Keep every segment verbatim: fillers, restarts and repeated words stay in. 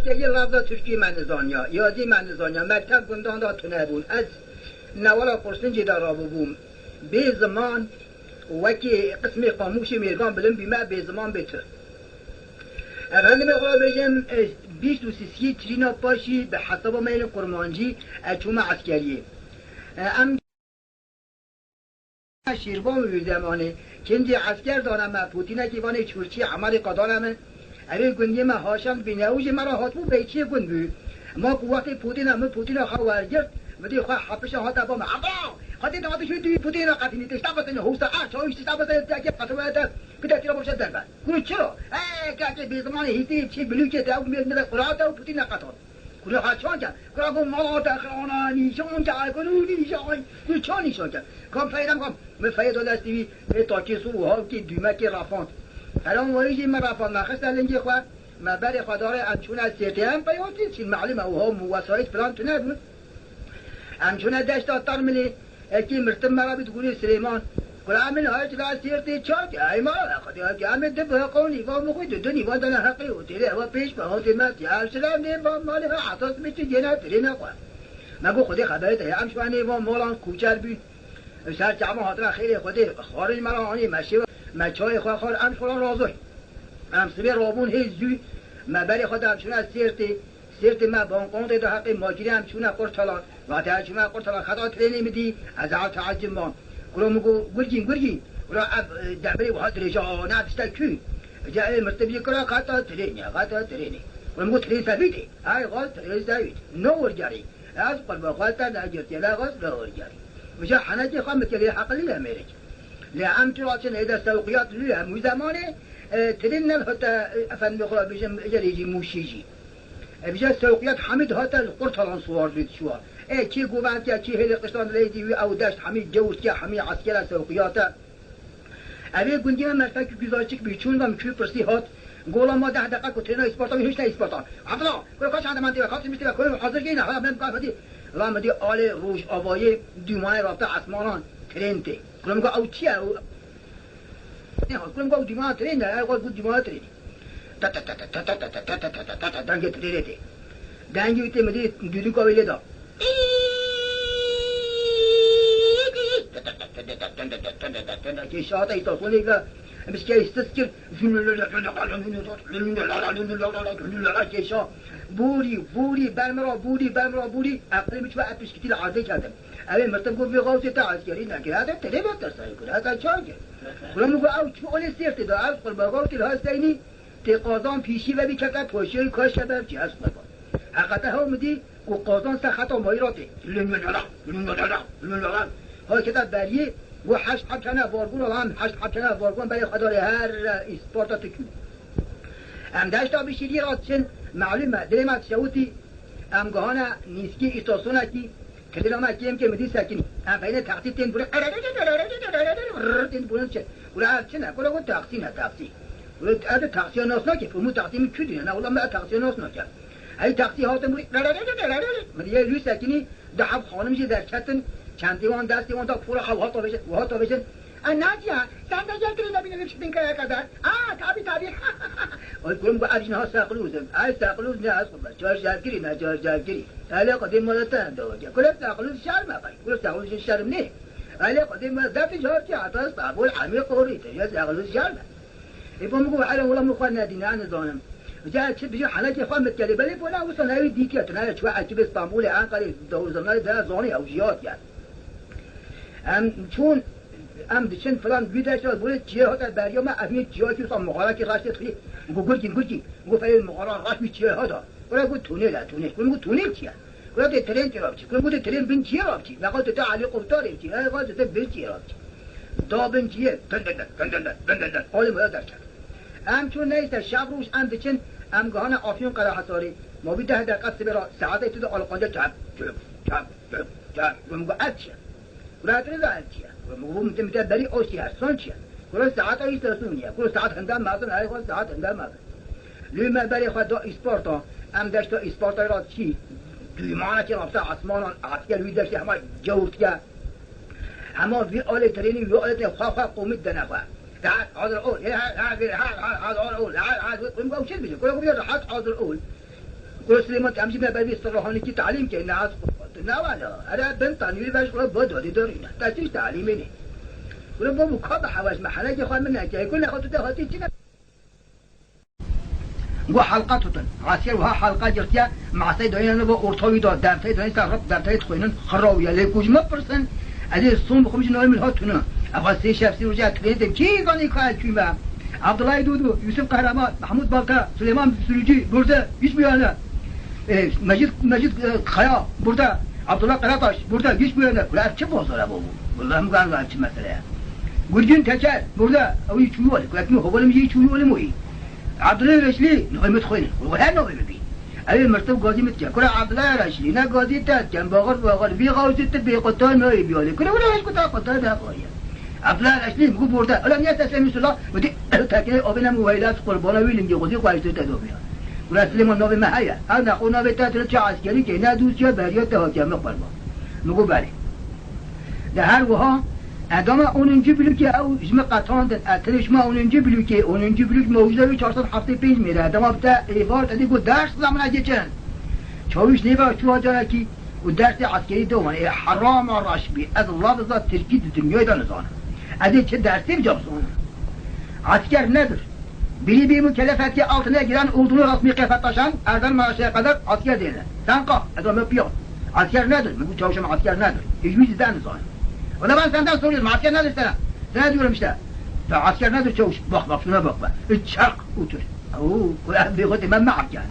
Yê lafda Tirkî me nizaniya, yazî me nizaniya, mekteb gundan da tune bûn. Ez newala Qursincî de rabûbûm. Bê ziman, wekî qismê qamûşê mêrgan bilind bîme, bê ziman bê tu. Efendimê xwe bêjim, e, bîst û sisiyê Tirîna paşî bi hesaba me yên Kurmancî, e, çûme eskeriyê. E, em Şîrvan wî zemanê, kîncî esker dane me, Pûtînekî vanê çûrçî Emerîka dane me. Evê gundiyê me haşand bîne, ew jî me re hatibû beyçiyê gund bû. Ma ku wextê Pûtîna, min Pûtîna xwe wergirt, min dî xwe hepişa hate ba me. Eba! Xwedê dihate şû dûyî Pûtîna qetînî, tişta bisin, hûsa, a, çawîş tişta bisin, teke qetî wete, pide tîra bavşe derve. Kuro çira? E, kekê bêzimanê hîtê çê bilûkê te, ew mêr nide qurata û Pûtîna qetan. Kura xwe çan ke? Kura got, mala te xirana nîşan ke, kuru nîşan. Kuru çan nîşan ke? Kam feydem kam. Min feyê da destî wî, ê takê sor û hawkê dûmekê refand. Felan wayî jî min refand, me xiste lingê xwe, me berê xwe darê, em çûne Sêrtê, em peyotî çîn, melûm e, û haw wesayît filan tune bûn. Em çûne deşta Tarmilê, Ekî mirtin me re bît gurê Silêman. Kura min her çila sêrtê çak, ey ma, Xwedê ki em ê di bi qewnî van bixwî, di dunî van dana heqî û têrê ewa pêş be, hotê me, ya Silêman dê van malê ha, esas mi çi gêna tirê me xwe. Me got, Xwedê xeberê te, em şwanê van malan kûçer bûn. Ser çavan hatira xêrê Xwedê, xwarin me re anî, me şêwe, me çayê xwe xwar, em xwe re razoy. Em sibê rabûn hê zû, me berê xwe de em çûne Sêrtê. Sêrtê me banqandê de heqê macîrê em çûne Qurtalan. Vatê em çûne Qurtalan, xeta trênê min dî, ez ew teecim ban. Kuro min got, Gurgîn, Gurgîn. Kuro ev, e, demirê wiha dirêj e, ne tiştek kû. Ca ê mirtibî kuro xeta trênê, xeta trênê. Kuro min got, trên sevîtê. Ay xwest trên sevît. No wergerî. Ez qurba xwe te negirtiye, ne xwest no wergerî. Vija henekê xwe min kerê heqilî ye mêrik. Lê em tu raçin êde sewqiyat lû hemû zemanê, e, trên ne hete, e, efendime xwe bêjim, êcerê jî mûşî jî. Evîja sewqiyat hemî dihate li Qurtalan siwar bî diçûya. Ê kî goventiya, kî hêlê qiştan lê dî wî ew deşt hemî gewrtiya, hemî eskera sewqiyate. Evê gundî me merfekî güzaçik bî, çûn da min kû pirsî hat. Gola ma deh deqa ku trêna Îsparta wî hişte Îsparta. Abdullah, kuro kaç hande mantê ve, kaç miştî ve, kuro hazir geyna, hala ben gafetî. La min dî alê Rojavayê dûmanê rabte esmanan trên tê. Kuro min got ew çi ye? Ew Nê, hûn got dîmana trênê, ew got dîmana trênê. Ta ta ta ta ta ta ta ta ta ta ta ta ta ta dengê trênê tê. Dengê wî tê min dî dûdûka wî lê da. Kêşa hata îstasyonê ve, em şikê îstis kir. Kêşa. Borî, borî, ber min ra borî, ber min ra borî. Eqilê min çû ev pişkitî li erdê ketim. Evê mirtim got vê xawsê te eskerî nekir. Heta tenê ve tersayê kir. Heta çar kir. Kura min got ew çi olê sêr tê da, ez qurbaxawtî li Hesteynî tê qazan pîşî ve bî keke poşê kaşe ber çi ez qurban. Heqete hew min dî ku qazan ser xeta mayî ra tê. Lungulala, lungulala, lungulala. Hay kete beriyê, got heşt heb çene vargûn, lan heşt heb çene vargûn berê xwe darê her îsparta tu kû. Em deşta bişîriyê ra diçin, melûm e, dilê me dişewitî, em gihane nîskî îstasyonekî, Trêna me kêm kêm dî sekinî. Em peynê taksî tên burê. Tên burê çi? Kura ev çi ne? Kura got taksî ne, taksî. Kura ev de taksiya nas nake. Hemû taksî min kû dîne? Ne, wela me ev taksiya nas nake. Hey taksî hatin burê. Min dî yê lû sekinî, du heb xanim jî derketin. Çendê wan destê wan da kura xwe wiha tavêjin, wiha tavêjin. A Naciye, sen de gel trêna binelim şu Dinkaya kadar. Aa, tabii, tabii. Oy, kurum ku ev jin ha seqlûz in. Ay seqlûz ne ez xwe çarşevgirî ne çarşevgirî. Elê xwe dê mala te hem dawa ke. Kule seqlûz şerm e qey. Kule seqlûz jin şerm nê. Elê xwe dê mala def ji hartî heta Stenbol hemî qorî te. Ya seqlûz şerm e. Ê bo min ku hele wela min xwe nedîne, ez nizanim. Ca çi bijî henekê xwe mitkelê. Belê bona wisa newî dîtiye. Tu nere çuwe ekîbê Stenbolê, Enqerê, Dawuzirnayê de zanî ew jiyat ye. Em çûn, em diçin filan wî deşta, borê çiyê hate beriya me, ev yê çiyakî wisa mixarakî raştê dixî. Got gurkî, gurkî. Got ferê mixara raş wî çiyê hata. Kura got tunêl e, tunêl. Kura got tunêl çi ye? Kura tê trên tê ra biçî. Kura got tê trên bin çiyê ra biçî. Veqa tu te elîkopterê biçî. Ev va tu te bin çiyê ra biçî. Da bin çiyê. Dın dın dın, dın dın dın, dın dın dın. Alî me derket. Em çûn neyse şev rûj em diçin. Em gihane Afyon Qerehesorê. Ma wî deh deqe sibê ra saetê tu de aliqandiya çap, çap, çap, çap, çap. Got min got ev çi ye? Kura tu nizanî ev çi ye? Kura min got, min te, min te berî aştî her san çi ye? Kura saeta îstasyonê ye. Kura saet hinde mezin, hey xwe saet hinde mezin. Lê me berê xwe da Îsparta, em deşta Îspartayê ra çî, dûmanekê rabte esmanan, asker wî deştê hema cewrtiye. Hema vî alê trênî, vî alê trênî xwe xwe qomî dene xwe. Rahat hazir ol, he, he, he, he, he, hazir ol, he, he, he, kura min got ew çi dibêje? Kura min got rahat hazir ol. Gura Silêman, em jî me ber vî sirra hanîkî talîm kir, ne ez xwe ne wala. Ere bin tanîrî ver ji xwe bo dadî derîne. Te tişt talîmê nê. Gura bo bû ka bi hewa ji me henekê xwe min neke. Ku nexwe tu te hatî çi ne? Gu halqa tutin. Asker wiha halqa girtiye, masey dayine li bo orta wî da, derteyê dayine ser rib derteyê dixwînin, xirawiye. Lê ku ji min pirsin, ez ê son bixwim ji navê min hat tune. Ev sê şev sê roje ez tirênê de kî zanî ka ez çûyme? Abdullah Dudu, Yusuf Kahraman, Mahmud Balta, Süleyman Sürücü, Burcu, hiç bu yana. E, Mecid, Mecid, e, Kaya, burada. Abdullah Karataş, burada. Hiç bu yana. Kula ev çi bozora bu? Vallahi mi galiba ev çi mesele ya? Gurcun Teker, burada. Ew hiç uyu oli. Kula kimi hovalim hiç uyu oli mu? Abdullah Reşli, navê min dixwînin. Û her navê min bî. Ew ê mirtiv gazî min dike. Kura Abdullah Reşli, ne gazî te dikem, baxir baxir, vî xawşî tu bêqeta nayê biyalê. Kura wira reş kuta kuta de xwaye. Abdullah Reşli, mi gu borde. Ula niye teslemî sula? Witî, tekneyê avê ne mi weyla, qurbana wî lingê xwezî xwaştir te dobiya. Kura Silêman navê me heye. Ew ne xwe navê te tine çi eskerî ke, ne dûst ya beriya te hatiye mi qurban. Mi gu berê. De her wiha, edama onuncu blokê ew ji min qetandin. E, tenê ji me onuncu blokê, onuncu blok me û ji çar sed heftê pênc mêre. Edama bi te êvar, te dî got ders zamana geçin. Çawiş nêva çû carekî û dersê eskerî de wan. Ê herama raşbî. Ez lafza tirkî di dinyayê de nizanim. Ez ê çi dersê bi cav zanim? Asker nedir? Biri bir mükellef etti, altına giren ordunun resmi kıyafet taşıyan, Erdem Maraş'a kadar asker derler. Sen kalk, adam öpüyor. Asker nedir? Bu çavuşum asker nedir? Hiçbir sizden mi zalim? O da ben senden soruyorum, asker nedir sana? Sana diyorum işte. Ya asker nedir çavuş? Bak, bak, şuna bak be. Üç çak otur. Oo, ulan bir kote ben mi yani?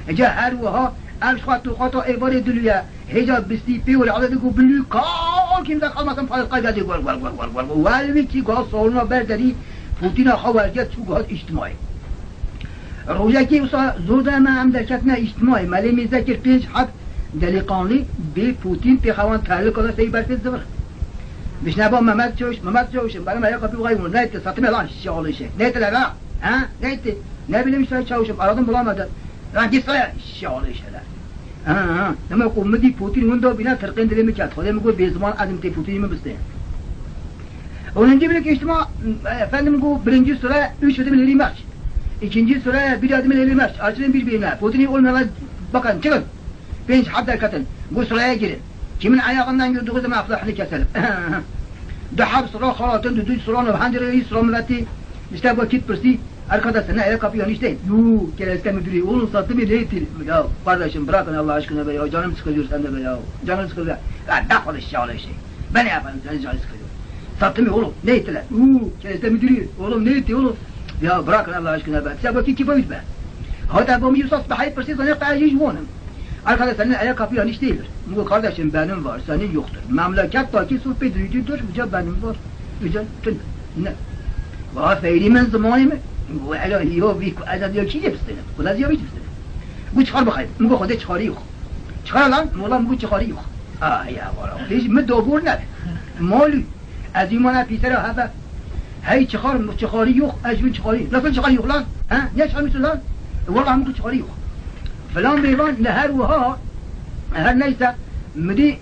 Ece her vaha, ev şuat tu koto evare dülüye. Hêja bistî pê û li adetê ku bilû kalkîn de kalmasın, payet qayda dê gol, gol, gol, gol, gol. Wel wî çî got, salona ber derî Pûtîna xwe wergirt çû got îctimayê. Rojekê wisa zor de me em derketine îctimayê. Melê mîze kir pênc heb delîqanlî bê Pûtîn pê xewan terlika de sey berfê zivir. Dişne ba Mehmet Çawiş, Mehmet Çawiş, bana me ya kapî vay bunu. Neydi, satın lan şişe alışe. Neydi la? Ha? Neydi? Ne bileyim işte Çavuşum, aradım bulamadım. Lan git sana şişe alışe la. Ha, ha. Dema ku min dî Pûtîn winda bîne, tirqên dilê min ket. Xwedê min got, bêziman ez im tê Pûtînî min bistê. Onuncu bile geçtim ha, efendim, bu birinci sıra üç adım ileri marş. İkinci sıra bir adım ileri marş. Açılın birbirine. Pûtînî olmayan bakın, çıkın. Pênc heb derketin. Bu sıraya girin. Kimin ayağından gördüğü zaman aflahını keselim. Du heb sıra xalatin, du, du sıra nû, hencere î sıra miletî. İşte bu kit pirsî. Arkadaşlar, ne ayakkabı yanlış değil. Yuu, kereste müdürü. Oğlum sattı mı, ne ettin? Ya kardeşim, bırakın Allah aşkına be ya. Canım sıkılıyor sende be ya. Canım sıkılıyor. Ya ne konuşuyor öyle şey? Ben ne yaparım, senin canın sıkılıyor. Sattı mı oğlum? Ne ettiler? Yuu, kereste müdürü. Oğlum ne etti oğlum? Ya bırakın Allah aşkına be. Sen bakayım kim be? Hatta bu Yusuf Bahayı pırsız ne kadar yüz wonum. Arkadaş, senin ayakkabı yanlış değildir. Bu kardeşim benim var, senin yoktur. Memleket taki su pedrücüdür, bu benim var. Güzel, tün. Ne? Valla feyri min zimanî min. Bu ela yo vî ku ela diyor ki yepsene. Bu da diyor yepsene. Bu çıkar bakayım. Bu konuda çıkarı yok. Çıkar lan. Mola bu çıkarı yok. Aa ya valla. Hiç mi dobur ne? Mali. Ez îmana pîsera hebe. Hey çıkar, bu çıkarı yok. Ez bu çıkarı. Nasıl çıkarı yok lan? Ha? Niye çıkarmışsın lan? E, vallahi bu çıkarı yok. Falan beyvan ne her vaha. Her neyse. Midi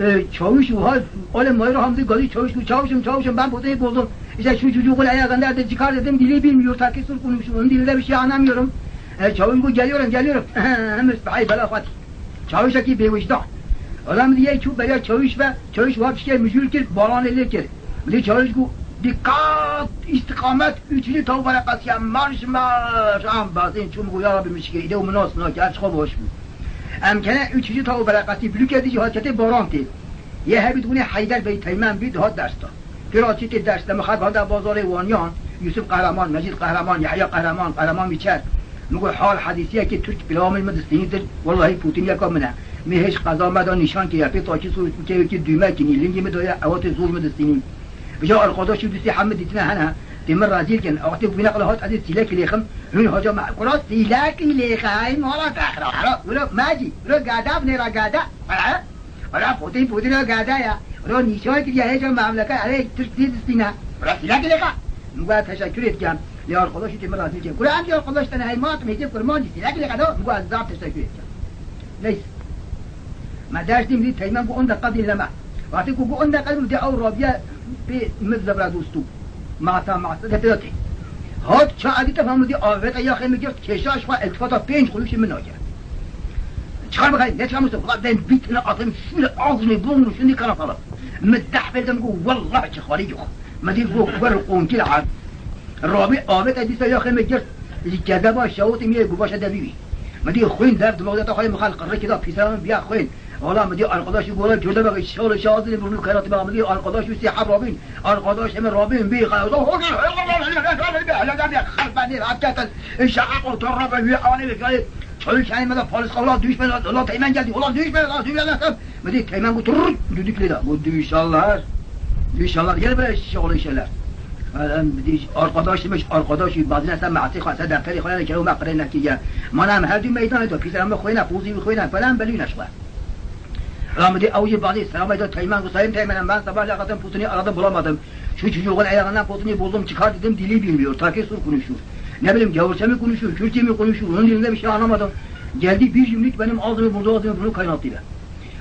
e, çavuş vaha. Öyle mayra hamdi gazî çavuş. Çavuşum, çavuşum, ben potayı buldum. İşte şu çocuğu kul ayağında da çıkar dedim. Dili bilmiyor. Takı sur konuşuyor. Onun dilinde bir şey anlamıyorum. E, çavuş bu geliyorum, geliyorum. Hem hay bela Fatih. Çawişekî bêwijdan. Ola min dî yek çû beriya çawiş ve, çawiş wa pişkê mijûl kir, baranê lê kir. Min dî çawiş got, dîqat, îstîqamet, üçüncü taw bereqetiye, marş marş, am bazên çû min got, ya Rabbi min şikir, îde û min nas nake, her çiqa baş bû. Em kene üçüncü taw bereqetî, bilûkê dî jî hat ketê baran tê. Yê hebî dibûnê Heyder Bey Teymem bî, dihat ders da. Pêra çîtê ders de min xerb hate bazarê Wanyan, Yusuf Qehreman, Mecîd Qehreman, Yehya Qehreman, Qehreman Miçer. Min got, hal hedîsiyekê Tirk pilamên min distînî dir, wellahî Pûtîn yeka min e. Min hêj qeza me da nîşan kiriye, pê takî sor û kevekî dûme kinî, lingê min daye, ewa tê zor min distînî. Vija arkadaşî dûstê hemî dîtine hene, tê min rezîl kin. Wextê ku bîne qila hat, ez ê sîlekî lêxim, hûn haca me, kura sîlekî lêxe, hey mala te xira, xira, wira mecî, wira gada binêra gada. Wala Potîn, Potîn o gada ya. Ro nîşan kiriye hêja memleket, erê Tirk zî distîne. Ro sîlekî lêxa. Min got teşekkür etken. Lê arkadaşî tê min razî kin. Kura em jî arkadaş tene heymat, mêcê kurmancî sîlekî lêxa do. Min got ez zaf teşekkür etken. Neyse. Me ders dîm dî Teymem got on dakika dinleme. Wextê ku got on dakika dîm dî ew rabiye pê min zevra dostû. Masa, masa, de pêda tê. Hat ça edî te famidî aveta yaxê min girt, kêşa ji xwe iltifata pênc quruşî min nake. Çıkar bakayım, ne çıkarmışsın? Ulan ben bir tane atayım şöyle ağzını burnunu şimdi kana falan. Mi deh verdim bu, vallahi çıkarı yok. Mi diyor bu ver konki la. Rabi Ahmet Edisa ya kıymet gir. Kezeba şahut imiye bu başa devi. Mi diyor xuyun der, dimağda ta xayım xal kırrı kida pisalan biya xuyun. Ola mi diyor arkadaşı bu ola gördü bak, şalı şahzını burnu kaynattı bak, mi diyor arkadaş üstü ha Rabin. Arkadaş hemen Rabin bir kaynattı. Halbani hakikaten. Şahak o tarafı bir alemi kayıp. Çoluk Şahin, me de Paris ulan düşme lan, ulan Teğmen geldi, ulan düşme lan, düşme lan. Me de Teğmen bu tırrrt düdük leda. Bu düşerler. Düşerler. Gel buraya şişe oğlu şeyler. Lan bir de arkadaş demiş, arkadaş, bazı sen masi xwa, sen defteri xwa, yani kelime kırın ki ya. Manam her dü meydan edo, pis ama koyuna, puzi koyuna falan belü neşva. Lan bir de avucu bazı selam edo Teğmen, bu sayın Teğmen'im, ben sabah yakasın pusunu aradım, bulamadım. Şu çocuğun ayağından potunu buldum, çıkar dedim, dili bilmiyor. Takir sur konuşuyor. Ne bileyim, gavurça mı konuşuyor, Kürtçe mi konuşuyor, onun dilinde bir şey anlamadım. Geldi bir cümlük benim ağzımı buldu, ağzımı bunu kaynattı be.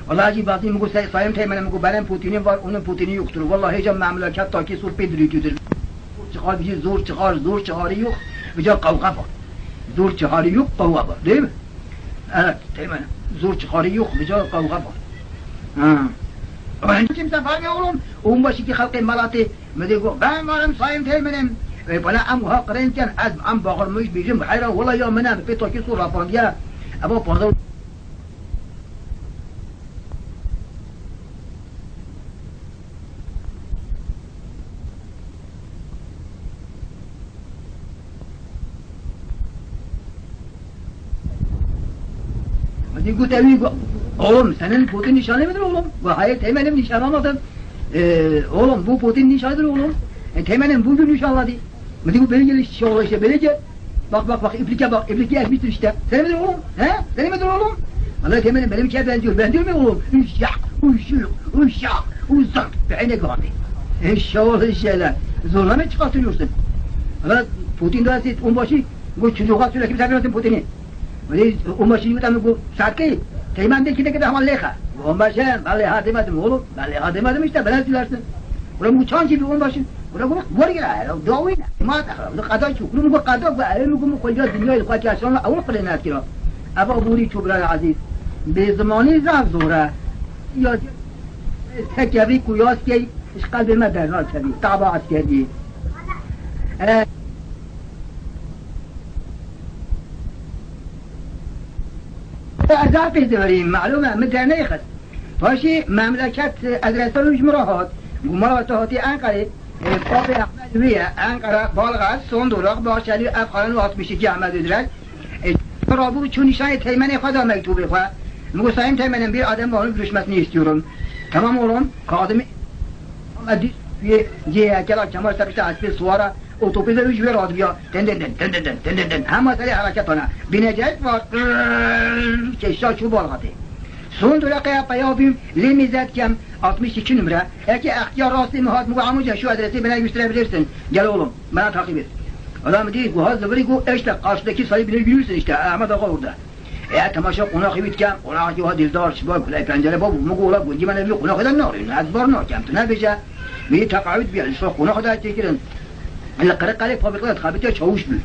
Vallahi Hacı Bazı Mugu say-, Sayın Teğmen'e Mugu benim potinim var, onun potini yoktur. Vallahi can memleket Takir sur pedrütüdür. Zor çıkar, bizi zor çıkar, zor çıkarı yok. Bir can kavga var. Zor çıkarı yok, kavga var. Değil mi? Evet, Teğmen'im. Zor çıkarı yok, bir can kavga var. Ha. Öğrenci kimse var mı oğlum? Onbaşı ki halkı malatı. Mi dê got, ben varım Sayın Teğmen'im. E, bana em wiha qirênken ez em bağırmış bijim, heyran wala ya min em pê takî sor rapandiye. Eva pardon. Hadi got evi got. Oğlum senin potin nişanı mıdır oğlum? Got hayır Teğmen'im nişanlamadım. Ee, oğlum bu potin nişanıdır oğlum. E, Teğmen'im bugün nişanladı. Hadi bu böyle gel işte oğlum işte böyle gel. Bak bak bak iplike bak iplike ezmiştir işte. Sen midir oğlum? He? Sen midir oğlum? Vallahi Teğmen'im benimkiye benziyor. Benziyor mu oğlum? Uşak, uşuk, uşak, uzak. Beğene kaldı. Eşşoğlu şeyler. Zorla mı çıkartıyorsun? Valla Putin daha siz onbaşı bu çocuğa söyle kimse vermesin Putin'i. Öyle onbaşı yumurta mı bu şarkı? Teğmen de kide kide ama leha. Onbaşı ben leha demedim oğlum. Ben leha demedim işte ben söylersin. Ulan bu çan gibi onbaşı. Ulan bu var ya, doğru ne? Ma da bu kadar çok. Bu kadar bu evim bu koyda dünyayı koyda yaşamla avul kırın askira. Aba buri çubra aziz. Be zamanı zaf zora. Ya Tekevi ku yaskey, ji qelbê me derna kevî. Taba askeriyê. E, ez zaf pê zivirîm, malûm e, min derneyê xist. Paşê memleket, e, adresa wî ji min re hat. Got, mala te hatî Enqerê. E, papê Ehmed wî ye. Enqere, Balxas, Sonduraq, Bahçeli, ev xalan û altmış iki Ehmed Ödrel. E, rabû çû nîşanê Teğmenê xwe da mektûbê xwe. Min got, Sayın Teğmen'im, bir adam var, onun görüşmesini istiyorum. Tamam oğlum, kağıdımı. Ama düz bir cihekela Kemal Sepişte Hespê Suara otobüse üç ve radyoya. Den den den, den den den, den den den. Hem mesele hareket ana. Binecek var. Keşa şu balgatı. Son durağa yapayabim, Lemizet Kem, altmış iki numara. Eke ihtiyar rastı mı hat, Mugu Amuca şu adresi bana gösterebilirsin. Gel oğlum, bana takip et. Adam diyor, bu hazır, bu işte karşıdaki sayı bile yürürsün işte, Ahmet Ağa orada. E, temaşa qonaxê wî dikem, qonaxekî wiha dildar, şibar, kulay pencere, bab, min got, wela gundî me ne vî qonaxê de narîn, ez bar nakem, tu nebêje. Wî teqawîd bîya, li şox qonaxê de têkirin. Li Qiriqalê fabrîka de dixebitiya çawîş bû.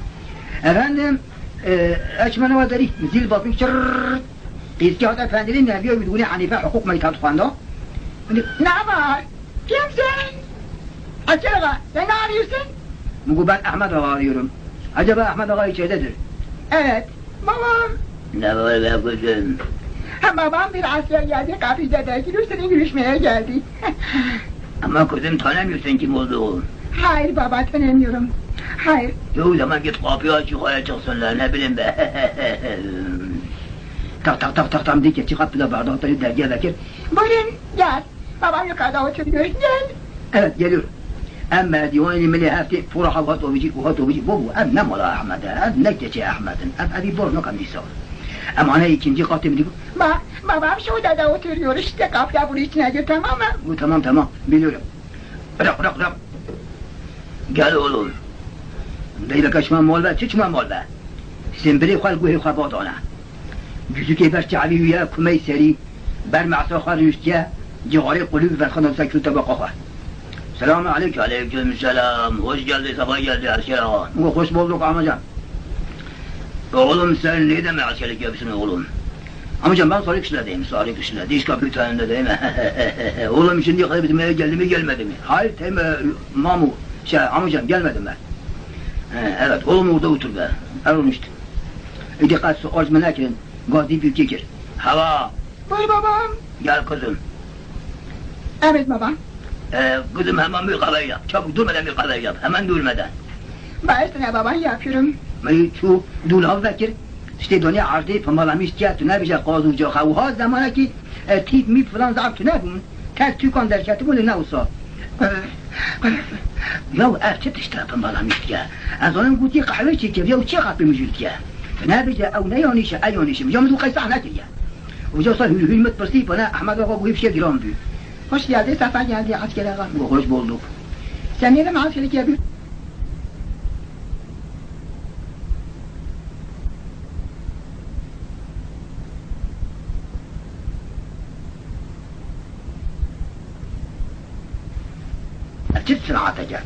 Efendim, e, ez çima newa derî, zîl bapî çirr, qîskî hate fendirî, neviya wî digunî Henîfe hiqûq me dî ket xwenda. Ne var? Kimsin? Açıl Ağa, sen ne arıyorsun? Mugu, ben Ahmet Ağa arıyorum. Acaba Ahmet Ağa içeridedir? Evet, babam. Ne var be kuzum? Ha, babam bir asker geldi, kapıda bekliyor, seni görüşmeye geldi. Ama kuzum, tanımıyorsun kim olduğunu. Hayır baba, tanımıyorum. Hayır. Yo, zaman git kapıyı aç, yukarı çıksınlar, ne bileyim be. Tak tak tak tak tak, dike çıkart bir de bardağı tabii dergiye bekir. Buyurun, gel. Babam yukarıda oturuyor. Gel. Evet, geliyorum. Em merdivanê milê heftê pora hewhat ovicî, uhat ovicî, bo bu, em ne mala Ehmed e, em ne keçê Ehmed in, em evî bor nakin dîsa. Em ane ikinci katê min dî. Ba, babam şurada da oturuyor işte, kapıya bunu içine gir, tamam mı? Bu tamam, tamam, biliyorum. Bırak, bırak, bırak. Gel oğlum. Deybeke çima mal be, çi çima mal be? Simbirê xwe li guhê xwe badane. Cuzukê ber çavî wî ye, kumey serî, ber mehsa xwe rûştiye, cixarê qulû bi verxan dibise kû tebeqa xwe. Selamun aleykum. Aleyküm selam. Hoş geldi, sefa geldi Asker ağa. Hoş bulduk amca. Oğlum sen ne demek askerlik yapıyorsun oğlum? Amcam, ben sarı kışladayım, sarı kışla. Diş kapıyı tanında değil mi? Oğlum, şimdiye kadar bizim eve geldi mi, gelmedi mi? Hayır, Teyme, Mamu, şey, amcam, gelmedi mi? He, evet, oğlum orada otur be. Erol işte. E, dikkat, arz mı ne kirin? Gazı bir kekir. Hava. Buyur babam. Gel kızım. Evet baba. Ee, kızım, hemen bir kahve yap. Çabuk, durmadan bir kahve yap. Hemen durmadan. Baş üstüne baba, yapıyorum. Meyit şu dûlav vekir. Tiştê donê erdê pimalamiş tiya, tu nebêje qaz û caxa. Wiha zemanekî, e, tîp mîp filan zaf tune bûn. Tek tûkan derketibûn li ne wisa. Ya ev çi tişt e pimalamiş tiya? Ez zanim gotî qehwê çêkiriye û çê qepê mijûl tiye. Tu nebêje ew ne yanîş e, e yanîş e. Ya min wî qey sah nekiriye. Uca sa hûl hûl min pirsî, bana Ehmed Axa bû hîv şê giran bû. Hoş geldi, sefa geldi Asker Axa. Hoş bulduk. Sen ne zaman askere geldin? Ev çi sinateke?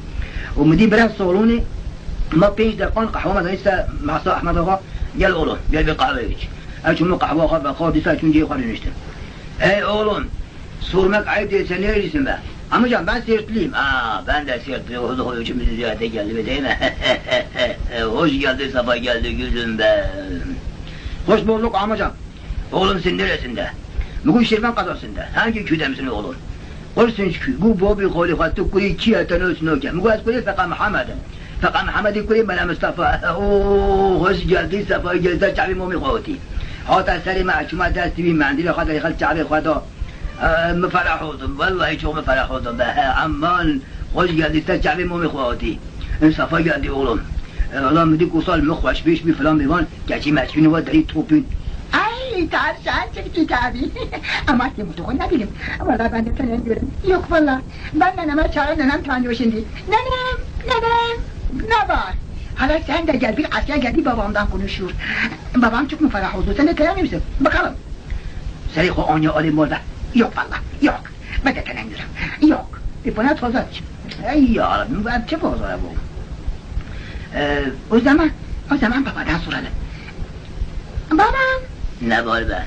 Û min dî bira salonê, ma pênc deqan qehwe me danî ser masa Ehmed Axa, gel oğlum, gel bir kahve iç. Ev çû min qehwa xwe vexwe, dîsa çûn cihê xwe rûniştin. Ey oğlum, sormak ayıp değil, sen nerelisin be? Amcam, ben Sirtliyim. Aa, ben de Sirtli, o da için bizi ziyarete geldi be, değil mi? Hoş geldi, sefa geldi gözüm be. Hoş bulduk amcam. Oğlum, sen neresinde? Bugün Şirvan kazasında. Hangi köyde misin oğlum? Kursunç kü, bu bobi koli xwe tu kurê çi ye, te nos noke. Min got ez kurê Feqa Mihemed im. Feqa Mihemedê kurê Mele Mistefa. Oo, hoş geldin, sefa geldi, çavê momê xwe otî. Hata serê me, çûma dest wî mendîlê xwe derê xel çavê xwe da. Ee, min ferah oldum. Vallahi çok mu ferah oldum be. He, aman, hoş geldin, te çavê momê xwe otî. Sefa geldi oğlum. E, valla min dî ku sal min xweşbêş bî filan bêvan, keçî meçkî nû ve derî topîn. Ay, tavşan çıktı tabii. Ama kim olduğunu ne bileyim. Valla ben de tanımıyorum. Yok valla. Ben neneme çağır, nenem tanıyor şimdi. Nenem, nenem, ne var? Hala sen de gel, bir asker geldi babamdan konuşuyor. Babam çok mu ferah oldu? Sen de tanımıyor musun? Bakalım. Serê xwe aniye alê mal ve. Yok valla, yok. Ben de tanımıyorum. Yok. E, bana tozat. Ey ya Rabbi, bu ev çi bozara bu? Ee, o zaman, o zaman babadan soralım. Babam. Ne var be?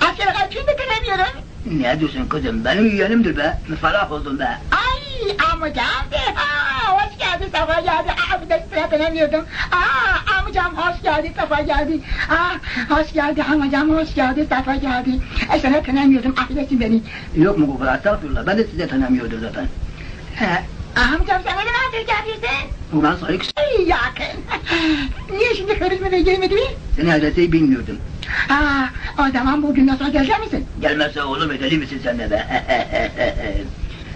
Asker kalkayım da tanımıyorum. Ne diyorsun kızım? Benim yeğenimdir be. Ferah oldum be. Ay, amcam be. Ha, hoş geldin, sefa geldi. Aa, bir de sıra tanımıyordum. Aa, amcam hoş geldi, sefa geldi. Aa, hoş geldi amcam, hoş geldi, sefa geldi. E, sana tanımıyordum, affedersin beni. Yok mu bu kadar? Estağfurullah. Ben de size tanımıyordum zaten. He. Amcam, sen ne zamandır gelirsin? Ulan sayık. Ay, yakın. Niye şimdi karışma ve gelmedi mi? Seni adresi bilmiyordum. Aa, o zaman bugünden sonra gelecek misin? Gelmezse oğlum, deli misin sen de be?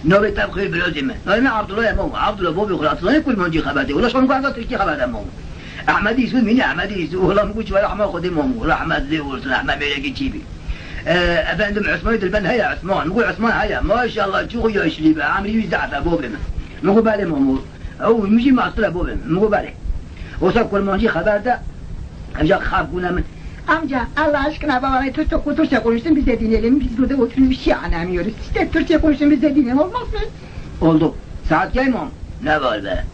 Navê te bi xêr birozê min. Navê min Abdullah Emo. Abdullah, bobî xwe, Abdullah ne kurmancî xeber de. Wala şan guhanda Tirkî xeber de Emo. Ahmedî Yusuf, mînî Ahmedî Yusuf. Wala min got, wala Ahmed Xwedê Emo. Rahmet lê olsun, Ahmed mêrekî çî bî. Ee, efendim, Osman Dilben heye, Osman. Min got, Osman heye. Maşallah, çok yaşlı be. Amri yüz zaten, bobê min. Min got, belê Emo. Ew min jî mastire bo bim. Min got belê. Wisa kurmancî xeber de, evca xaf bûne min. Amca, Allah aşkına babana Türkçe, Türkçe konuşsun, biz de dinleyelim. Biz burada oturup bir şey anlamıyoruz. İşte Türkçe konuşsun, biz de dinleyelim. Olmaz mı? Oldu. Saat kaç mı? Ne var be?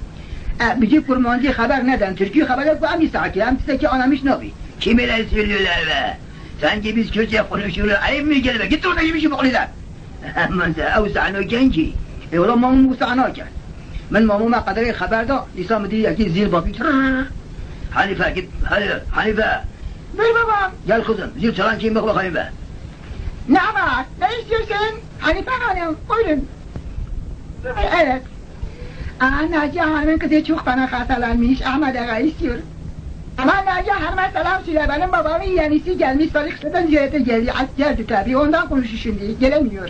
E, bizi kurmancî xeber neden? Türkü xeber yok, bu hangi saat ya? Hem size ki anlamış ne yapayım? Kim öyle söylüyorlar be? Sanki biz Kürtçe konuşuyorlar. Ayıp mı gel be? Git orada yemişim oğluyla. Aman sen, ew sahno kenkî. E, wala mamû wisa nake. Min mamû me qederê xeber da, dîsa min dî yekî zîl bapî, trrrr. Hanife, git, hadi, Hanife. Buyur babam. Gel kızım, zîl çalan kim, bak bakayım be. Ne var? Ne istiyorsun? Hanife Hanım, buyurun. Evet. Aa, Naciye Hanım'ın kızı çok bana hastalanmış, Ahmet Ağa istiyor. Ama Naciye Hanım'a selam söyle, benim babamın yeğenisi gelmiş, Sarıkışla'dan ziyarete geldi. Aç geldi tabii, ondan konuşuyor şimdi, gelemiyor.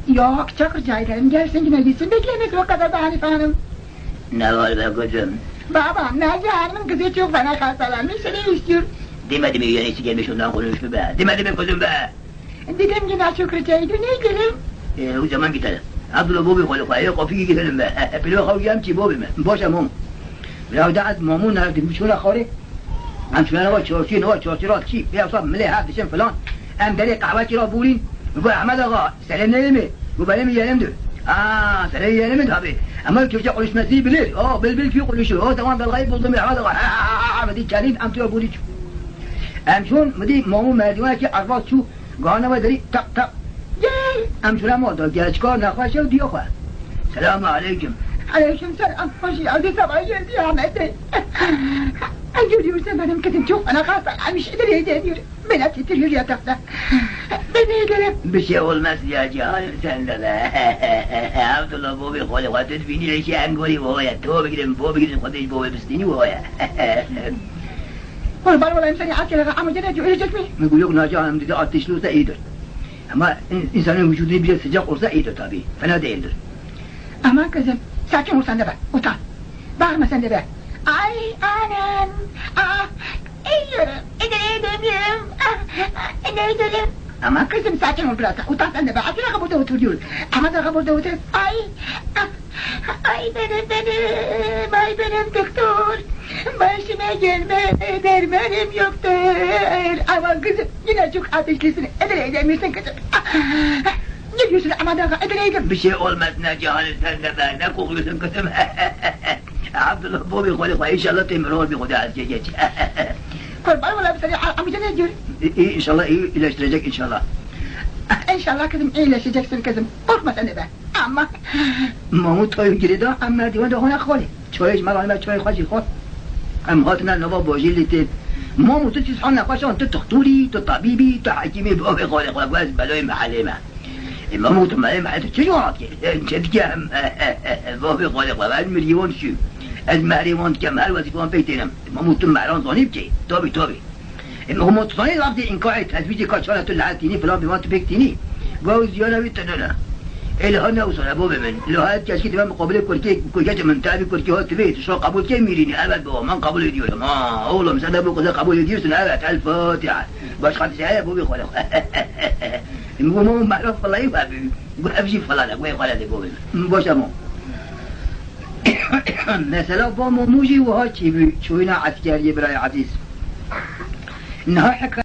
Yok, çok rica ederim, gelsin yine gitsin, beklemesin o kadar da Hanife Hanım. Ne var be kızım? Baba, Naciye Hanım'ın kızı çok bana hastalanmış, seni istiyor. Demedim mi yeğenisi gelmiş, ondan konuşuyor be? Demedim mi kızım be? Dedim yine çok rica ediyorum, ne gelin? E, o zaman gidelim. Abdullah, bobî xwe li xwe ye, qopî gidelim be. Pilo xew yem çî bobî me. Baş e mom. Ya da ez mamû nerdim, çûna xwarê. Em çûna nava çarşî, nava çarşî ra çî. Ya sa milê hev diçin filan. Em derê qehwekî ra bûrîn. Got Ehmed Axa, selam neyê mi? Got benim yeğenimdir. Aa, senin yeğenin mi tabii? Ama Kürtçe konuşmasını bilir. O bilbil ki konuşur. O zaman dalgayı buldum Ehmed Axa. Ha, ha, ha, ha, ha, dedi, kelim, em tuya bûrî çû. Em çûn, min dî Mamo merdîwanekî erbaz çû, gana we derî, tak tak. Gel! Em çûne mal da, gel çika nexweş e û diya xwe. Selamu aleykum. Aleykum selam, hoş geldin, sabah geldi ya Ahmet Bey. Görüyorsun benim kızım çok fena hastalanmış, nereye demiyor. Beni titriyor yatakta. Ben ne ederim? Bir şey olmaz ya canım, sen de be. Abdullah, bo bê xwedê xwe tu dibînî lê şê engorî bo ye. To bigirin, bo bigirin, xwedê ji bo wê bistînî bo ye. Kurban olayım seni, aç yere, ama gene ölecek mi? Yok, yok, Naci Hanım dedi, ateşli olsa iyidir. Ama in- insanın vücudunu bile sıcak olsa iyidir tabii. Fena değildir. Aman kızım, sakin ol sen de be, utan. Bağırma sen de be. Ay anam, ah, ölüyorum, edemiyorum, ah, ah, edemiyorum. Aman kızım, sakin ol biraz da, utan sen de be, aç yere burada otur diyoruz. Ama daha burada otur, ay, ah, ay benim, benim, ay benim doktor. Başıma gelme dermanım yoktur. Aman kızım, yine çok ateşlisin. Edere edemiyorsun kızım. Ne diyorsun aman daha, edere edem. Bir şey olmaz Naci Hanım, sen de be, ne kokuyorsun kızım? Abdullah, bo bê xwedê xwe, inşallah tê mirov bî, Xwedê ez geç. Kurban olayım seni, a- amca ne diyor? İyi, iyi, inşallah iyi iyileştirecek inşallah. İnşallah kızım, iyileşeceksin kızım. Korkma sen de be. Ama Mamû toyê girê da, em merdiwan de hona xwalê. Çayê ji me re anî me, çayê xwe jî xwar. Em hatine nava bajêr lê tên. Mamû tu çi zan nexweşan, tu doktorî, tu tabîbî, tu hekîmî, bavê xwalê xwe, ez belayê mehelê me. E, Mamû tu melayê mehelê tu çi jî hat kê? Çi dike em, bavê xwalê xwe, ez mirîwan şû. Ez mehrê wan dikem, her wezîfewan pey tênim. Mamû tu mehran zanî bikê. Tabî, tabî. Em hema tu zanî lafzê înkarê tezwîcê ka çara tu li her tînî filan bêvan tu pêk tînî. Gaw ziyana wî tu nene. Ê li ha ne wisa ne bavê min. Li ha keşkî divê muqabilê kurkê, kurkê min tevî kurkê ha tivê, tu şa qebûl kê mîrînî. Evet baba, ben kabul ediyorum. Ha, oğlum sen de bu kızı kabul ediyorsun. Evet, El Fatiha. Başka bir şey yok, bu bir konu. Em bu mehra filayî ve bu. Bu ev jî filan e, bu ev filan e, bavê min. Baş e, Mamû. Mesela va Mamû jî wiha çêbû, çûyîna eskeriyê birayê ezîz. Niha heka